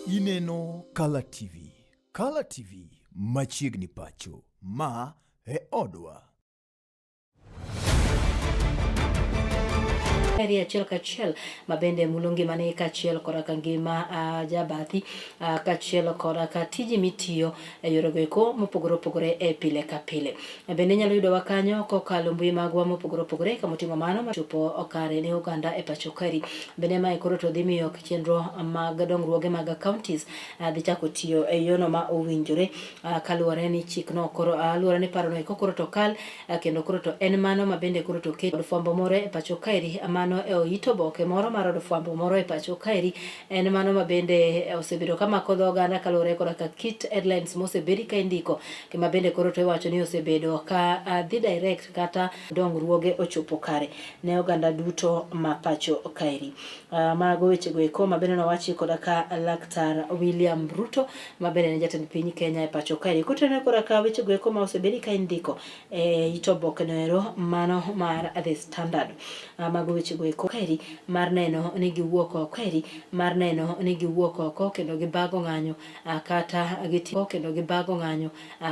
Ineno Kala TV. Kala TV machiegni pacho. Ma e odwa. Eri achiel kachiel ma bende mulo ngimani kaachiel koda ka ngima jabathi kaachiel koda ka tiji mitiyo e yorego eko mopogore opogore e pile ka pile. Bende inyalo yudowa kanyo kokalo mbui magwa mopogore opogore kama oting'o mano machopo kare ne oganda e pacho kaeri. Bende mae koro to dhi miyo chenro mag dongruoge mag counties dhi chako tiyo e yono ma owinjore kaluwore ni chikno koro luwore ni parono eko koro to kal kendo koro to en mano ma bende koro to ket od fwambo moro e pacho kaeri mano e oit oboke moro mar od fwambo moro e pacho kaeri en mano ma bende osebedo ka mako dho oganda kaluwore koda ka kit headlines mosebedi ka indiko ma bende koro to iwacho ni osebedo ka dhi direct kata dongruoge ochopo kare ne oganda duto ma pacho kaeri. Mago wechego eko ma bende nowachi koda ka Laktar William Ruto ma bende ne jatend piny Kenya e pacho kaeri. Kotenore koda ka wechego eko ma osebedi ka indiko e it oboke no ero mano mar The Standard. Mago wechego eko kaeri mar neno ni giwuok oko kaeri mar neno ni giwuok oko kendo gibago ng'anyo kata gitimo kendo gibago ng'anyo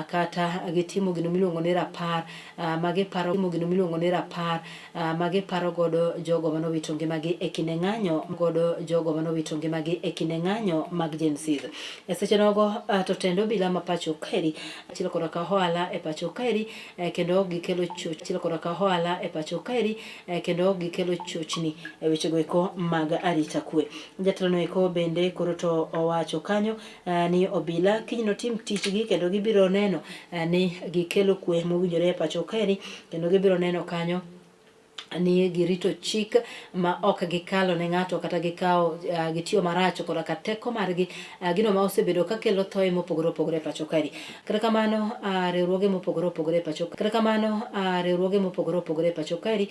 kata gitimo gino miluongo ni rapar ma giparo timo gino miluongo ni rapar ma giparo godo jogo mane owito ngimagi e kinde ng'anyo godo jogo mane owito ngimagi e kinde ng'anyo mag Gen Z. E seche nogo to tend obila ma pacho kaeri achiel koda ka ohala e pacho kaeri kendo ok gikelo choch achiel koda ka ohala e pacho kaeri kendo ok gikelo chochni e wechego eko mag arita kwe. Jatelono eko bende koro to owacho kanyo ni obila kiny notim tichgi kendo gibiro neno ni gikelo kwe mowinjore e pacho kaeri kendo gibiro neno kanyo ni girito chik ma ok gikalo ne ng'ato kata gikawo gitiyo marach koda ka teko margi gino ma osebedo ka kelo thoye mopogore opogore e pacho kaeri. Kata kamano riwruoge mopogore opogore e pacho kata kamano riwruoge mopogore opogore e pacho kaeri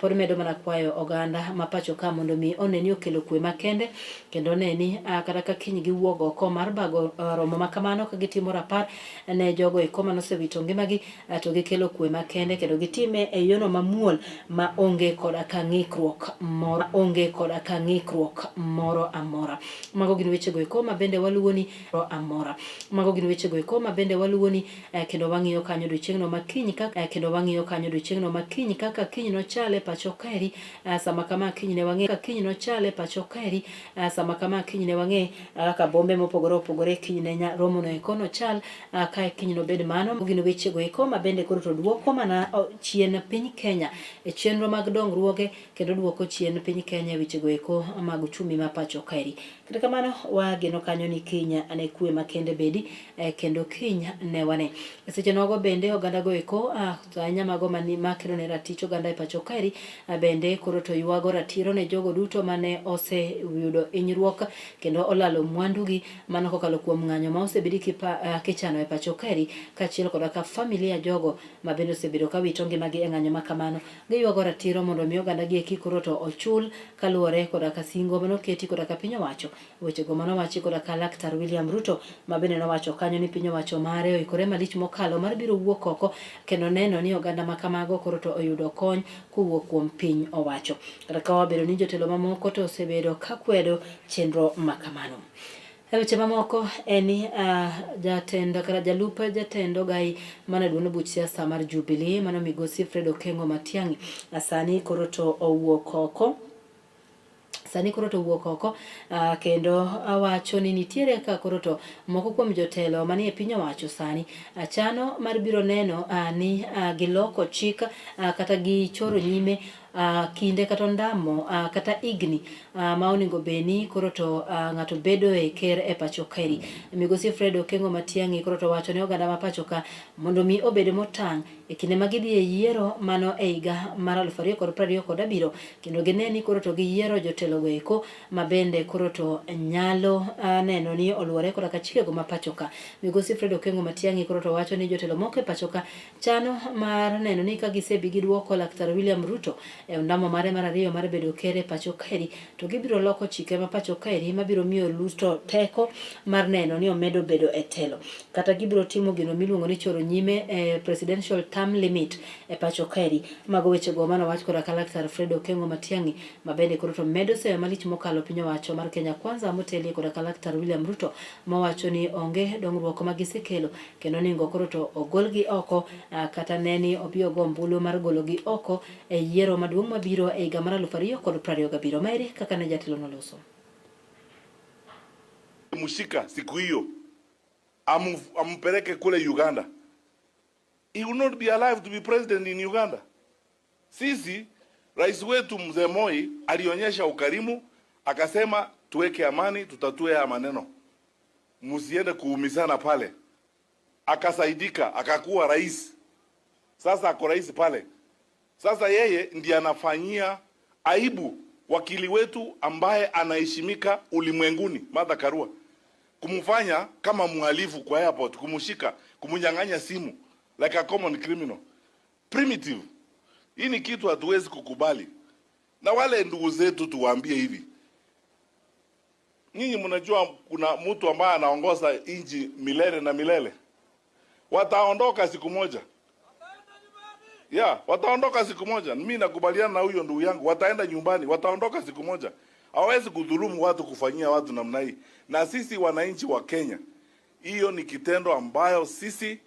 pod medo mana kwayo oganda ma pacho ka mondo mi one ni okelo kwe makende kendo one ni kata ka kiny giwuok oko mar bago romo ma kamano ka gitimo rapar ne jogo eko mane osewito ngimagi to gikelo kwe makende kendo gitime e yono mamuol ma onge koda ka ng'ikruok moro onge koda ka ng'ikruok moro amora. Mago gin wechego eko ma bende waluwoni amora. Mago gin wechego eko ma bende waluwoni kendo wang'iyo kanyo odiochieng'no ma kiny kaka kendo wang'iyo kanyo odiochieng'no ma kiny kaka kiny nochal e pacho kaeri sama kama kiny ne wang'e kaka kiny nochal e pacho kaeri sama kama kiny ne wang'e kaka bombe mopogore opogore kiny ne romono eko nochal kae kiny nobed mano gin wechego eko ma bende koro to duoko mana chien piny Kenya e chenro mag dongruoge kendo duoko chien piny Kenya e wechego eko mag uchumi ma pacho kaeri. Kata kamano wageno kanyo ni kiny ne kwe makende bedi kendo kiny ne wane. E seche nogo bende oganda go eko to ahinya mago mani makelo ne ratich oganda e pacho kaeri bende koro to ywago ratiro ne jogo duto mane oseyudo hinyruok kendo olalo mwandugi mano kokalo kuom ng'anyo ma osebedi kichano e pacho kaeri kaachiel koda ka familia jogo ma bende osebedo ka wito ngimagi e ng'anyo ma kamano. Giywago ratiro mondo mi oganda gi eki koro to ochul kaluwore koda ka singo mane oketi koda ka piny owacho. Wechego mane owachi koda ka Laktar William Ruto ma bende nowacho kanyo ni piny owacho mare oikore malich mokalo mar biro wuok oko kendo neno ni oganda ma kamago koro to oyudo kony kowuok kuom piny owacho. Kata ka obedo ni jotelo mamoko to osebedo ka kwedo chenro ma kamano. E weche mamoko en ni jatend kata jalup jatend ogai mana duond buch siasa mar Jubilee mano migosi Fred Okengo Matiang'i sani koro to owuok oko sani koro to owuok oko kendo awacho ni nitiere ka koro to moko kuom jotelo manie piny owacho sani chano mar biro neno ni giloko chik kata gichoro nyime kinde kata ondamo kata higni ma onego bed ni koro to ng'ato bedo e ker e pacho kaeri. Migosi Fred Okengo Matiang'i koro to wacho ne oganda ma pacho ka mondo mi obed motang' e kinde ma gidhi e yiero mano e higa mar 2027 kendo gine ni koro to giyiero jotelo go eko ma bende koro to nyalo neno ni oluwore koda ka chikego ma pacho ka. Migosi Fred Okengo Matiang'i koro to wacho ni jotelo moko e pacho ka chano mar neno ni ka gisebi giduoko Laktar William Ruto E ondamo mare mar ariyo mar bedo ker e pacho kaeri to gibiro loko chike ma pacho kaeri mabiro miyo Ruto teko mar neno ni omedo bedo e telo. Kata gibiro timo gino miluongo ni choro nyime e presidential term limit e pacho kaeri. Mago wechego manowach koda ka Laktar Fred Okengo Matiang'i ma bende koro to medo seyo malich mokalo piny owacho mar Kenya Kwanza motelie koda ka Laktar William Ruto mawacho ni onge dongruok ma gisekelo kendo oningo koro to ogolgi oko kata ne ni obi ogo ombulu mar gologi oko e yiero maduong' mabiro e higa mar 2027. Maeri kaka ne jatelo noloso. Mshika siku hiyo ampeleke kule Uganda. He will not be alive to be president in Uganda. Sisi rais wetu mzee Moi alionyesha ukarimu, akasema tuweke amani, tutatue haya maneno, msiende kuumizana pale. Akasaidika, akakuwa rais. Sasa ako rais pale. Sasa yeye ndiye anafanyia aibu wakili wetu ambaye anaheshimika ulimwenguni, Martha Karua, kumfanya kama mhalifu kwa airport, kumshika, kumnyang'anya simu like a common criminal. Primitive. Hii ni kitu hatuwezi kukubali. Na wale ndugu zetu tuwaambie hivi, nyinyi mnajua kuna mtu ambaye anaongoza nchi milele na milele, wataondoka siku moja. Yeah, wataondoka siku moja. Mimi nakubaliana na huyo ndugu yangu, wataenda nyumbani, wataondoka siku moja. Hawawezi kudhulumu watu, kufanyia watu namna hii. Na sisi wananchi wa Kenya, hiyo ni kitendo ambayo sisi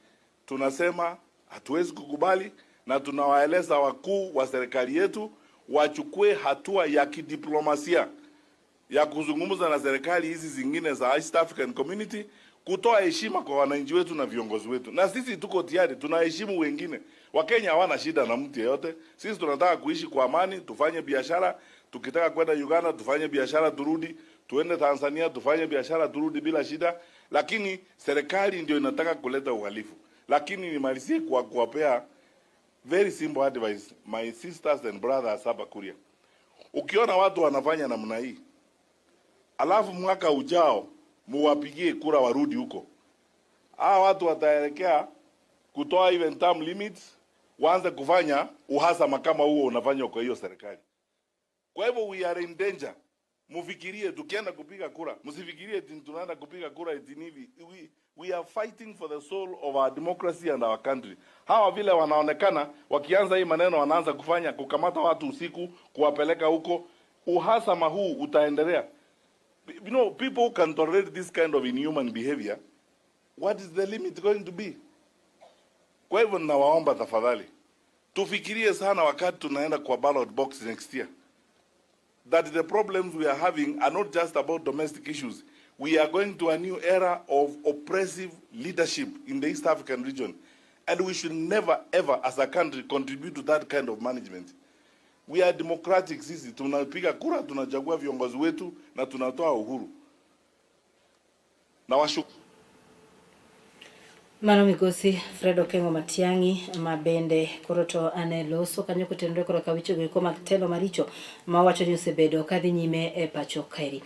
tunasema hatuwezi kukubali, na tunawaeleza wakuu wa serikali yetu wachukue hatua ya kidiplomasia ya kuzungumza na serikali hizi zingine za East African Community kutoa heshima kwa wananchi wetu na viongozi wetu. Na sisi tuko tayari, tunaheshimu wengine. Wakenya hawana shida na mtu yeyote. Sisi tunataka kuishi kwa amani, tufanye biashara. Tukitaka kwenda Uganda tufanye biashara turudi, tuende Tanzania tufanye biashara turudi bila shida, lakini serikali ndio inataka kuleta uhalifu. Lakini nimalizie kwa kuwapea very simple advice my sisters and brothers hapa Kuria. Ukiona watu wanafanya namna hii, alafu mwaka ujao muwapigie kura warudi huko, hawa watu wataelekea kutoa even term limits, waanze kufanya uhasama kama huo unafanywa kwa hiyo serikali. Kwa hivyo we are in danger. Mufikirie tukienda kupiga kura, msifikirie eti tunaenda kupiga kura eti hivi. We are fighting for the soul of our democracy and our country. Hawa vile wanaonekana wakianza hii maneno, wanaanza kufanya kukamata watu usiku, kuwapeleka huko, uhasama huu utaendelea. People who can tolerate this kind of inhuman behavior, what is the limit going to be? Kwa hivyo ninawaomba tafadhali, tufikirie sana wakati tunaenda kwa ballot box next year, that the problems we are having are not just about domestic issues. We are going to a new era of oppressive leadership in the East African region. And we should never, ever, as a country, contribute to that kind of management. We are democratic sisi, tunapiga kura, tunachagua viongozi wetu na tunatoa uhuru. Na washu Mano migosi Fred Okengo Matiang'i ma bende koro to ane loso kanyo kotenore koda ka wechego eko mag telo maricho ma wacho ni osebedo kadhi nyime e pacho kaeri.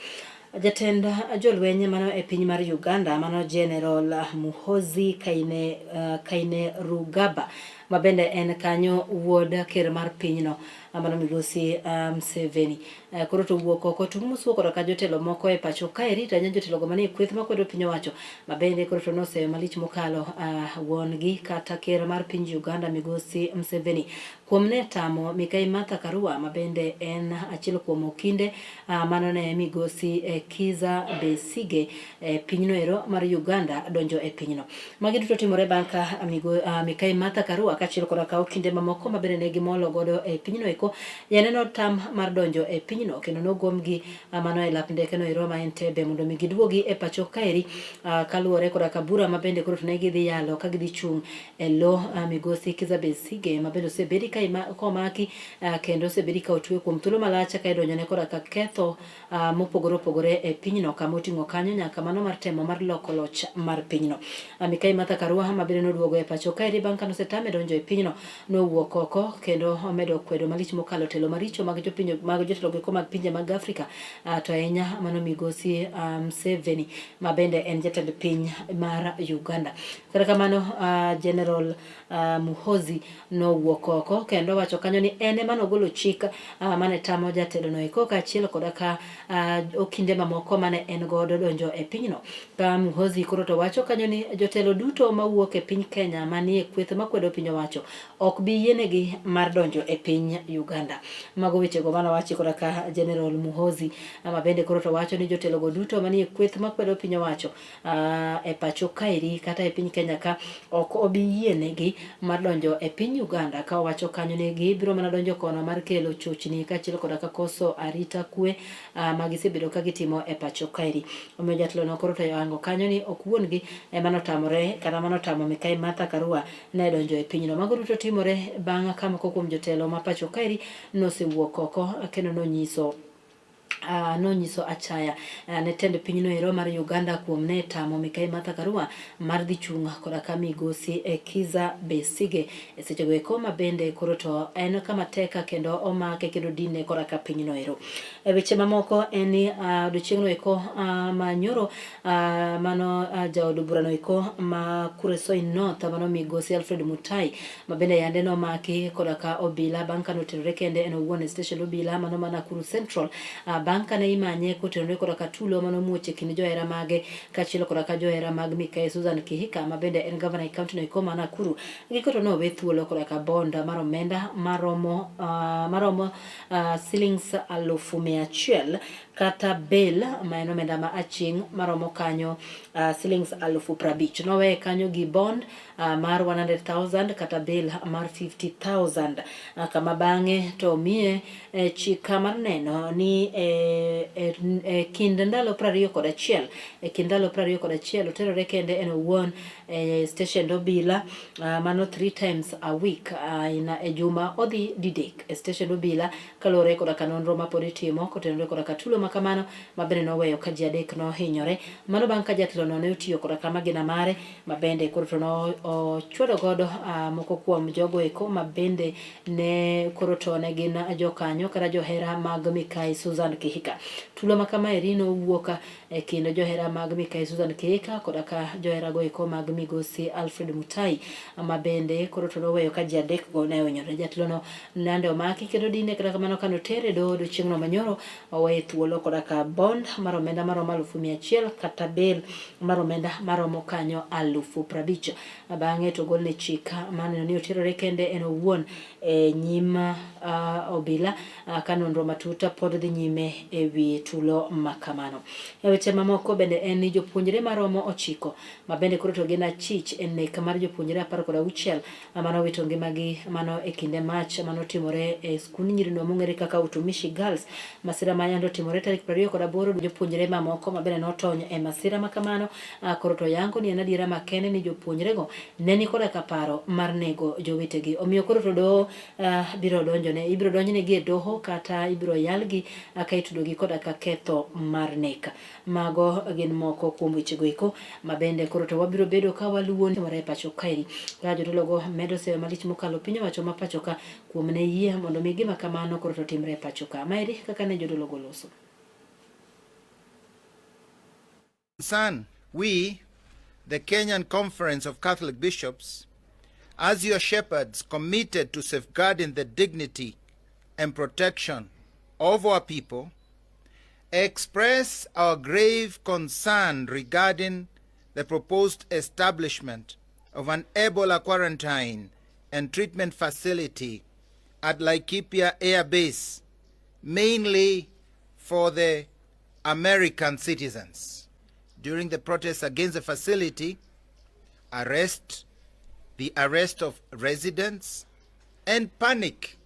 Jatend jolweny mano e piny mar Uganda mano General Muhoozi Kainerugaba ma bende en kanyo wuod ker mar pinyno mano migosi Museveni. Koro to wuok oko tung' mosuo koda ka jotelo moko e pacho kaeri to ahinya jotelogo manie kweth makwedo piny owacho ma bende koro to noseyo malich mokalo wuon gi kata ker mar piny Uganda migosi Museveni kuom ne tamo Mikai Martha Karua ma bende en achiel kuom okinde mano ne migosi Kizza Besigye e pinyno ero mar Uganda donjo e pinyno. Magi duto timore bang' ka Mikai Martha Karua kaachiel koda ka okinde mamoko ma bende ne gimolo godo e pinyno eko yande notam mar donjo e pinyno kendo nogomgi mano e lap ndeke no ero ma Entebbe mondo mi giduogi e pacho kaeri kaluwore koda ka bura ma bende koro to ne gidhi yalo ka gidhi chung' e lo migosi Kizza Besigye ma bende osebedi ka komaki kendo osebedi ka otwe kuom thuolo malach ka idonjone koda ka ketho mopogore opogore e pinyno kama oting'o kanyo nyaka mano mar temo mar loko loch mar pinyno. Mikai Martha Karua ma bende noduogo e pacho kaeri bang' kane osetame donjo donjo e pinyno nowuok oko kendo omedo kwedo malich mokalo telo maricho mag jopinje mag jotelo goeko mag pinje mag Afrika to ahinya mano migosi Museveni ma bende en jatend piny mar Uganda. Kata kamano General Muhoozi nowuok oko kendo owacho kanyo ni en ema nogolo chik mane tamo jatelo no eko kaachiel koda ka okinde mamoko mane en godo donjo e pinyno. Ka Muhoozi koro to wacho kanyo ni jotelo duto mawuok e piny Kenya manie kweth makwedo piny owacho ok bi yienegi mar donjo e piny Uganda. Mago wechego mane owachi koda ka General Muhoozi ma bende koro to wacho ni jotelogo duto manie kweth makwedo piny owacho e pacho kaeri kata e piny Kenya ka ok obi yienegi mar donjo e piny Uganda ka owacho kanyo ni gibiro mana donjo kono mar kelo chochni kaachiel koda ka koso arita kwe ma gisebedo ka gitimo e pacho kaeri. Omiyo jatelono koro to oyango kanyo ni ok wuon gi ema notamore kata mano otamo Mikai Martha Karua ne donjo e pinyno. Mago duto timore bang' ka moko kuom jotelo ma pacho kaeri nosewuok oko kendo nonyiso nonyiso achaya ne tend pinyno ero mar Uganda kuom ne tamo Mikai Martha Karua mar dhi chung' koda ka migosi Kizza Besigye e sechego eko ma bende koro to en kama tek kendo omake kendo dine koda ka pinyno ero. E weche mamoko en ni odiochieng'no eko ma nyoro mano jaod burano eko ma Kuresoi North mano migosi Alfred Mutai ma bende yande nomaki koda ka obila bang' kane otenore kende en owuon e stesen obila mano ma Nakuru Central bang' kane imanye kotenore koda ka tulo mano muoch e kind johera mage kaachiel koda ka johera mag Mikai Susan Kihika ma bende en gavana e kaunti no eko ma Nakuru. Giko to nowe thuolo koda ka bond mar omenda maromo maromo silings 100,000 kata bail ma en omenda ma aching' maromo kanyo silings 50,000. Noweye kanyo gi bond mar 100,000 kata bail mar 50,000 kama bang'e to miye chik mar neno ni e kind ndalo 21 e kind ndalo 21 oterore kende en owuon e steshend obila mano 3 times a week aina e juma odhi didek e steshend obila kaluwore koda ka nonro mapod itimo kotenore koda ka tulo makamano ma bende noweyo ka ji adek nohinyore. Mano bang' ka jatelono ne otiyo koda ka magina mare ma bende koro to nochwado godo moko kuom jogo eko ma bende ne koro to ne gin jokanyo kata johera mag Mikai Susan Kihika. Tulo ma kamaeri nowuok e kind johera mag Mikai Susan Kihika koda ka johera go eko mag Migosi Alfred Mutai ma bende koro to noweyo ka ji adek go ne ohinyore. Jatelono nande omaki kendo dine kata kamano kane otere e doho odiochieng'no manyoro oweye thuolo koda ka bond mar omenda maromo 100,000 kata bail mar omenda maromo kanyo 50,000. Bang'e to ogolne chik maneno ni oterore kende en owuon e nyim obila ka nonro matut pod dhi nyime e wi tulo ma kamano. E weche mamoko bende en ni jopuonjre maromo 9 ma bende koro to gin achich e nek mar jopuonjre 16 mano owito ngimagi mano e kinde mach mano otimore e skund nyirino mong'ere kaka Utumishi Girls. Masira ma yande otimore tarik 28 jopuonjre mamoko ma bende notony e masira ma kamano koro to yango ni en adiera makende ni jopuonjrego ne ni koda ka paro mar nego jowetegi. Omiyo koro to doho biro donjone, ibiro donjnegi e doho kata ibiro yalgi ka itudogi koda ka ketho mar nek. Mago gin moko kuom wechego eko ma bende koro to wabiro bedo ka waluwo timore e pacho kaeri. Ka jodologo medo seyo malich mokalo piny owacho ma pacho ka kuom ne yie mondo mi gima kamano koro to timre e pacho ka. Maeri kaka ne jodologo loso. Son, we, the Kenyan Conference of Catholic Bishops, as your shepherds committed to safeguarding the dignity and protection of our people, express our grave concern regarding the proposed establishment of an Ebola quarantine and treatment facility at Laikipia Air Base, mainly for the American citizens. During the protests against the facility, the arrest of residents, and panic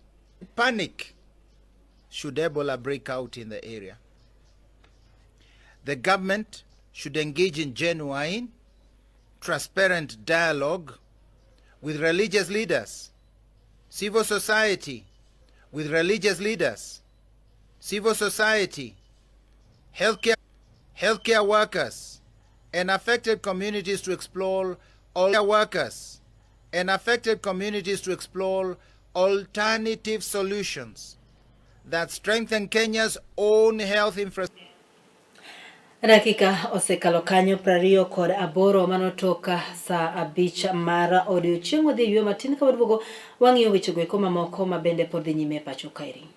should Ebola break out in the area. The government should engage in genuine, transparent dialogue with religious leaders, civil society, with religious leaders, civil society, healthcare workers, and affected communities to explore all workers and affected communities to explore alternative solutions that strengthen Kenya's own health infrastructure. Dakika osekalo kanyo 28 mano tok saa 5 mar odiochieng'. Wadhi e yweyo matin ka waduogo wang'iyo wechego eko mamoko ma bende pod dhi nyime e pacho kaeri.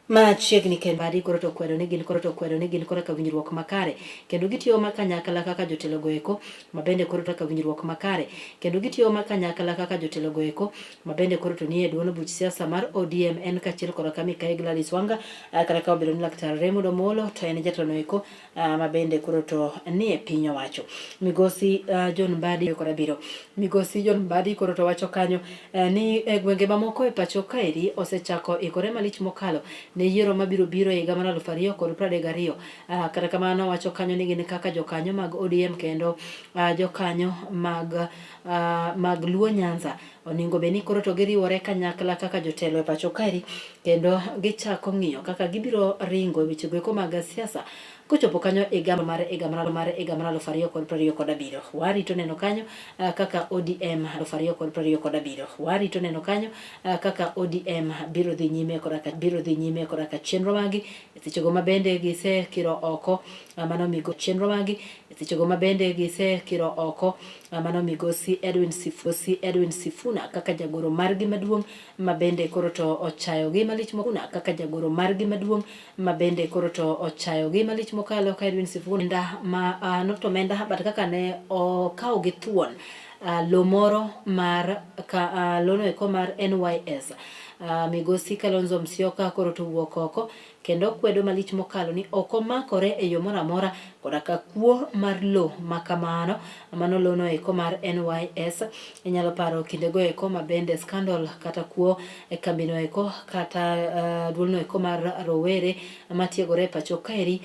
Machiegni kendo Mbadi koro to kwedo ni gin koro to kwedo ni gin koro ka winjruok makare kendo gitiyo ma kanyakla kaka jotelo go eko ma bende koro to ka winjruok makare kendo gitiyo ma kanyakla kaka jotelo go eko ma bende koro to nie duond buch siasa mar ODM en kaachiel koda ka Mikai Gladys Wanga kata ka obedo ni Laktar Raymond Omolo to en jatelo no eko ma bende koro to nie piny owacho. Migosi John Mbadi kod abiro. Migosi John Mbadi koro to wacho kanyo ni e gwenge mamoko e pacho kaeri osechako ikore malich mokalo ne yiero mabiro biro e higa mar 2032. Kata kamano wacho kanyo ni gin kaka jokanyo mag ODM kendo jokanyo mag mag Luo Nyanza oningo bed ni koro to giriwore kanyakla kaka jotelo e pacho kaeri kendo gichako ng'iyo kaka gibiro ringo e weche goeko mag siasa kochopo kanyo higa mar higa mar mar higa mar 2027. Warito neno kanyo kaka ODM 2027. Warito neno kanyo kaka ODM biro dhi nyime koda ka biro dhi nyime koda ka chenro magi e sechego ma bende gisekiro oko mano migo chenro magi e sechego ma bende gisekiro oko mano migosi Edwin Sifusi Edwin Sifuna kaka jagoro margi maduong' ma bende koro to ochayogi malich mokuna kaka jagoro margi maduong' ma bende koro to ochayogi malich mokalo ka Edwin Sifuna nda ma not omenda but kaka ne okawo gi thuon lo moro mar ka lono eko mar NYS migosi Kalonzo Musyoka koro to wuok oko kendo kwedo malich mokalo ni ok omakore e yo moro amora koda ka kuo mar lo ma kamano. Mano lono eko mar NYS. Inyalo paro kindego eko ma bende scandal kata kuo e kambino eko kata duolno eko mar rowere matiegore e pacho kaeri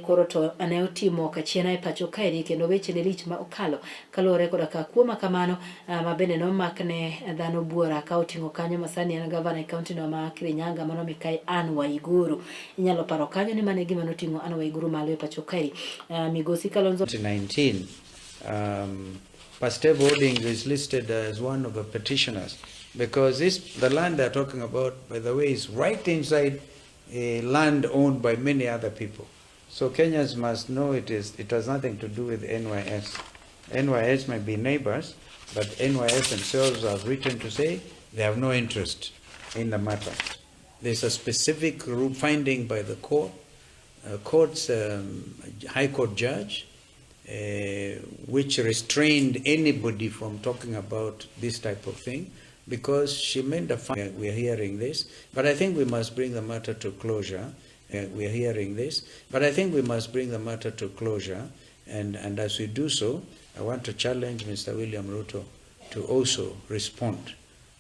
koro to ne otimo kachiena e pacho kaeri kendo weche ne lich ma okalo kaluwore koda ka kuo ma kamano ma bende nomakne dhano buora ka oting'o kanyo masani en gavana e kaunti no ma Kirinyaga mano Mikai Anne Waiguru. Inyalo paro kanyo ni mano e gima noting'o Anne Waiguru malo e pacho kaeri. Migosi Kalonzo 2019, Pasteb Holdings is listed as one of the petitioners because the land they're talking about, by the way, is right inside a land owned by many other people. So Kenyans must know it has nothing to do with NYS. NYS might be neighbors, but NYS themselves have written to say they have no interest in the matter. There's a specific finding by the court, court's High Court judge, which restrained anybody from talking about this type of thing, because she made a finding. We are hearing this, but I think we must bring the matter to closure. We are hearing this, but I think we must bring the matter to closure, and as we do so, I want to challenge Mr. William Ruto to also respond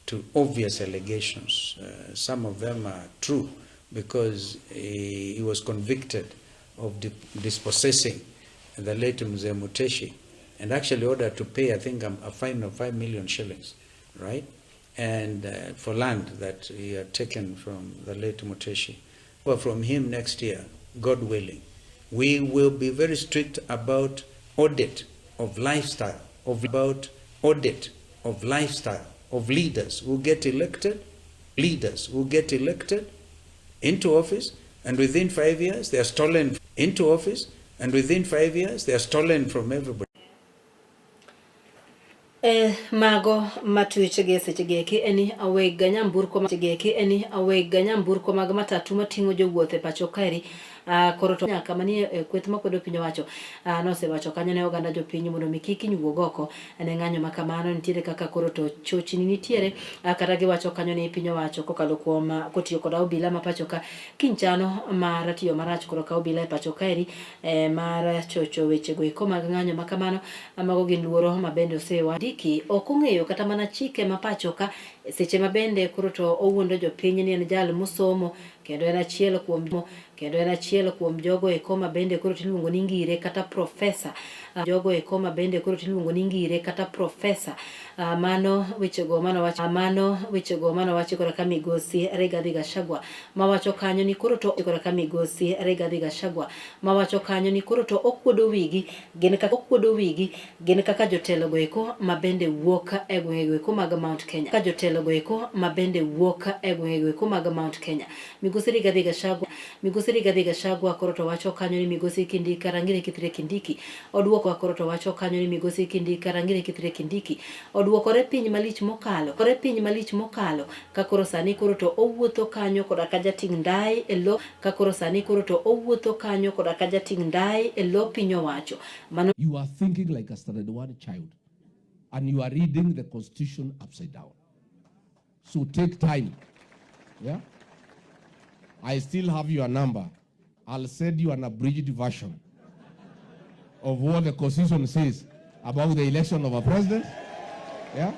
to obvious allegations. Some of them are true, because he was convicted of dispossessing the late Mzee Muteshi, and actually ordered to pay, I think, a fine of 5 million shillings, right? And for land that he had taken from the late Muteshi. Well, from him next year, God willing, we will be very strict about audit of lifestyle, of about audit of lifestyle of leaders who get elected, leaders who get elected into office, and within 5 years they are stolen into office, and within 5 years they are stolen from everybody. Mago matuch gi seche gi eki en weg nyamburko ma seche gi eki en weg nyamburko mag matatu mating'o jowuoth e pacho kaeri. Koro to nyaka manie e kweth makwedo piny owacho nosewacho kanyo ne oganda jopiny mondo mi kik wuog oko ne ng'anyo ma kamano. Nitiere kaka koro to chochni nitiere, kata giwacho kanyo ni piny owacho kokalo kuom kotiyo kod obila ma pacho ka kinchano mar tiyo marach koro ka obila e pacho kaeri mar chocho weche go eko mag ng'anyo ma kamano. Mago gin luoro ma bende osewa. Ndiki ok ong'eyo kata mana chike ma pacho ka. Seche ma bende koro to owuondo jopiny ni en jal mosomo kendo en achiel kuom kendo en achiel kuom jogo eko ma bende koro tiluongo ni ngire kata profesa. Jogo eko ma bende koro tiluongo ni ngire kata profesa. Mano wechego manowachi mano wechego manowachi kora ka migosi Rigathi Gachagua mawacho kanyo ni koro to kora ka migosi Rigathi Gachagua mawacho kanyo ni koro to okuodo wigi gin kaka okuodo wigi gin kaka jotelo go eko ma bende wuok e gwenge go eko mag Mount Kenya kaka jotelo go eko ma bende wuok e gwenge go eko mag Mount Kenya. Migosi Rigathi Gachagua Migosi Rigathi Gachagua koro to wacho kanyo ni Migosi Kindiki Rangire Kithure Kindiki oduoko koro to wacho kanyo ni Migosi Kindiki Rangire Kithure Kindiki oduokore piny malich mokalo kore piny malich mokalo ka koro sani koro to owuotho kanyo koda ka jating' ndai e lo ka koro sani koro to owuotho kanyo koda ka jating' ndai e lo piny owacho mano You are thinking like a standard one child and you are reading the constitution upside down. So take time. Yeah? I still have your number. I'll send you an abridged version of what the constitution says about the election of a president. Yeah?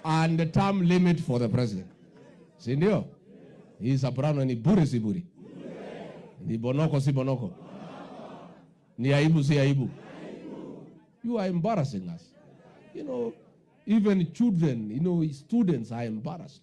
And the term limit for the president. Si ndio? Hii soprano ni bure si bure? Ni bonoko si bonoko? Ni aibu si aibu? You are embarrassing us. Even children, students are embarrassed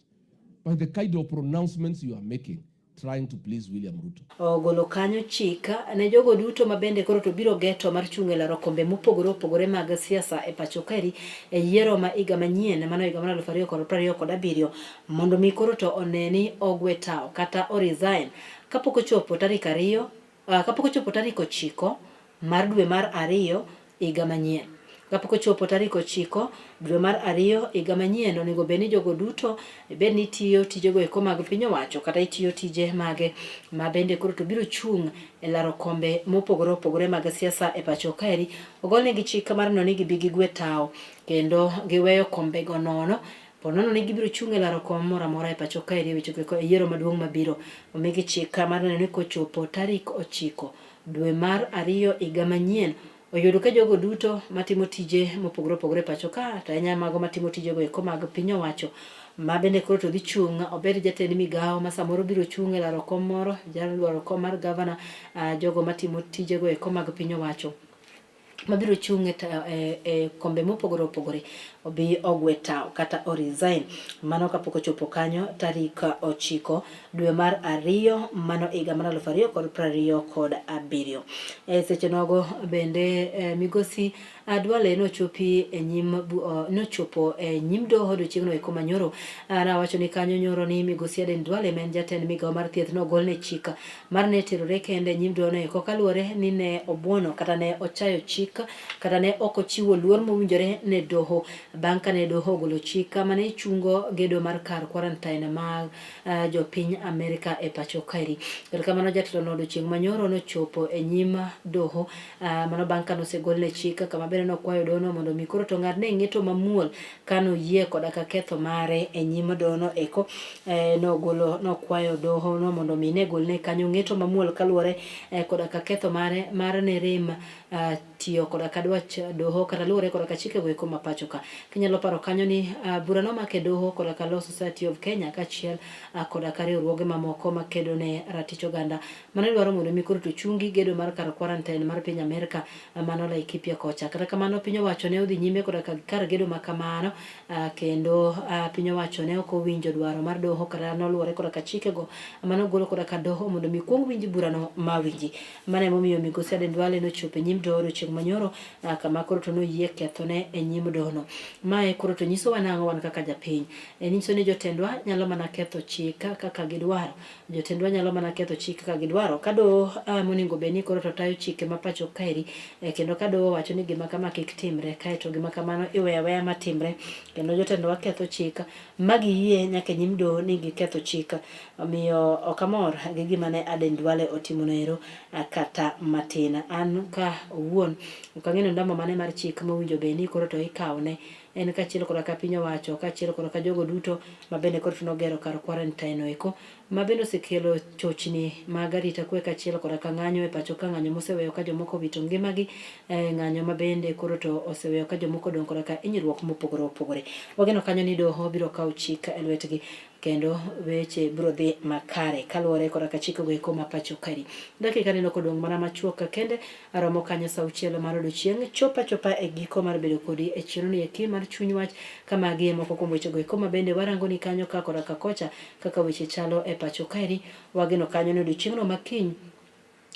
by the kind of pronouncements you are making, trying to please William Ruto. Ogolo kanyo chik ne jogo duto ma bende koro to biro geto mar chung' e laro kombe mopogore opogore mag siasa e pacho kaeri e yiero ma higa manyien mano higa mar 2027 mondo mi koro to one ni ogwe tawo kata o resign kapok ochopo tarik ariyo kapok ochopo tarik 9 mar dwe mar 2 higa manyien. Kapok ochopo tarik 9 dwe mar 2 higa manyien, onego bed ni jogo duto bed ni tiyo tijego eko mag piny owacho kata itiyo tije mage ma bende koro to biro chung' e laro kombe mopogore opogore mag siasa e pacho kaeri, ogolnegi chik mar neno ni gibi gigwe tawo kendo giweyo kombego nono. Po nono ni gibiro chung' e laro kom moro amora e pacho kaeri e wechego eko e yiero maduong' mabiro, omigi chik mar neno ni kochopo tarik 9 dwe mar 2 higa manyien oyudo ka jogo duto matimo tije mopogore opogore e pacho ka, to ahinya mago matimo tijego eko mag piny owacho ma bende koro to dhi chung', obed jatend migawo ma samoro biro chung' e laro kom moro, jalwaro kom mar gavana, jogo matimo tijego eko mag piny owacho mabiro chung' e kombe mopogore opogore obi ogwe tawo kata o resign mano kapok ochopo kanyo tarik 9 dwe mar 2 mano higa mar 2027. E seche nogo bende migosi Duale nochopi e nyim nochopo e nyim doho odiochieng'no eko manyoro. Nawacho ni kanyo nyoro ni migosi Aden Duale ma en jatend migawo mar thieth nogolne chik mar ne terore kende e nyim dohono eko kaluwore ni ne obuono kata ne ochayo chik kata ne ok ochiwo luor mowinjore ne doho bang' kane doho ogolo chik mane chungo gedo mar kar quarantine mag jopiny Amerika e pacho kaeri. Kata kamano jatelo no odiochieng' manyoro nochopo e nyim doho mano bang' kane osegolne chik kama bende nokwayo dohono mondo mi koro to ng'adne ng'eto mamuol kane oyie koda ka ketho mare e nyim dohono eko. Nogolo nokwayo dohono mondo mi ne golne kanyo ng'eto mamuol kaluwore koda ka ketho mare mar ne rem tiyo koda ka dwach doho kata luwore koda ka chike go eko ma pacho ka. Kinyalo paro kanyo ni bura nomako e doho koda ka Law Society of Kenya kaachiel koda ka riwruoge mamoko makedo ne ratich oganda mane dwaro mondo mi koro to chungi gedo mar kar quarantine mar piny Amerka mano Laikipia kocha. Kata kamano piny owacho ne odhi nyime koda ka kar gedo ma kamano kendo piny owacho ne ok owinjo dwaro mar doho kata noluwore koda ka chikego mane ogol koda ka doho mondo mi kuong winj burano ma winji. Mano emomiyo migosi Aden Duale nochopo e nyim doho odiochieng' manyoro kama koro to noyie kethone e nyim dohono. Mae koro to nyisowa nang'o wan kaka japiny? En nyiso ni jotendwa nyalo mana ketho chik kaka gidwaro. Jotendwa nyalo mana ketho chik kaka gidwaro. Ka doho monego bed ni koro to tayo chike ma pacho kaeri kendo ka doho owacho ni gima kama kik timre kaeto gima kamano iweyo aweya matimre kendo jotendwa ketho chik ma giyie nyaka e nyim doho ni giketho chik. Omiyo ok amor gi gima ne Aden Duale otimono ero kata matin. An ka owuon ok ang'eyo ni ondamo mane mar chik mowinjo bed ni koro to ikawone. En kaachiel koda ka piny owacho kaachiel koda ka jogo duto ma bende koro nogero kar quarantine eko ma bende osekelo chochni mag arita kwe kaachiel koda ka ng'anyo e pacho ka ng'anyo moseweyo ka jomoko owito ngimagi e ng'anyo ma bende koro to oseweyo ka jomoko odong' koda ka hinyruok mopogore opogore. Wageno kanyo ni doho biro kawo chik e lwetgi kendo weche biro dhi makare kaluwore koda ka chikego eko ma pacho kaeri. Dakika neno kodong' mana machuok kende aromo kanyo sa auchiel mar odiochieng' chopa chopa e giko mar bedo kodi e chenro ni eki mar chuny wach ka magi e moko kuom wechego eko ma bende warango ni kanyo ka koda ka kocha kaka weche chalo e pacho kaeri. Wageno kanyo ni odiochieng'no ma kiny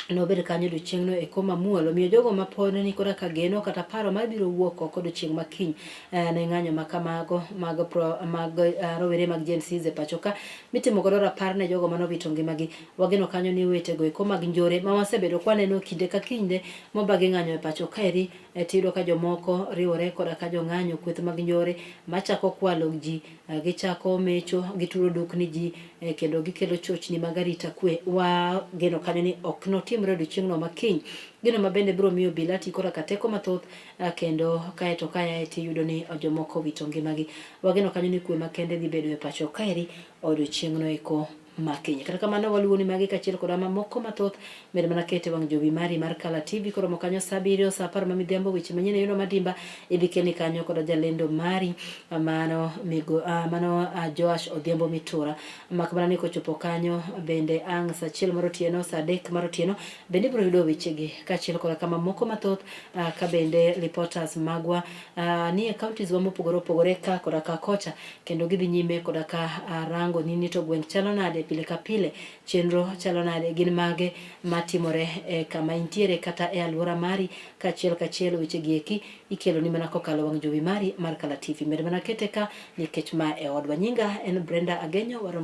nobed kanyo odiochieng'no eko mamuol. Omiyo jogo ma pod ni koda ka geno kata paro mar biro wuok oko odiochieng' ma kiny eh, ne ng'anyo ma kamago mag, pro, mag eh, rowere mag Gen Z e pacho ka mitimo godo rapar ne jogo mane owito ngimagi. Wageno kanyo ni wetego eko mag njore ma wasebedo kwaneno kinde ka kinde mobagi ng'anyo e pacho kaeri eh, tiyudo ka jomoko riwore koda ka jong'anyo kweth mag njore machako kwalo ji Eh, gichako mecho, gituro dukni ji eh, kendo gikelo chochni mag arita kwe. Wageno kanyo ni ok notimre odiochieng'no ma kiny. Gino ma bende biro miyo obila ti koda ka teko mathoth eh, kendo kaeto kayae tiyudo ni jomoko owito ngimagi. Wageno kanyo ni kwe makende dhi bedo e pacho kaeri odiochieng'no eko ma kiny. Kata kamano waluwo ni magi kaachiel koda mamoko mathoth med mana kete wang' jowi mari mar Kala TV koromo kanyo saa abiriyo saa apar ma midhiambo weche manyien e yono madimba idhi kelni kanyo koda jalendo mari mano migo mano Joash Odhiambo Mitura mak mana ni kochopo kanyo bende ang' saa achiel mar otieno saa adek mar otieno bende ibiro yudo wechegi kaachiel koda kama moko mathoth ka bende reporters magwa nie counties wa mopogore opogore ka koda ka kocha kendo gidhi nyime koda ka ah, rango ni to gweng' chalo nade pile ka pile, chenro chalo nade, gin mage matimore e kama intiere kata e alwora mari, kaachiel kachiel weche gi eki ikelo ni mana kokalo wang' jowi mari mar Kala TV. Med mana kete ka nikech ma e odwa. Nyinga en Brenda Agenyo, warom.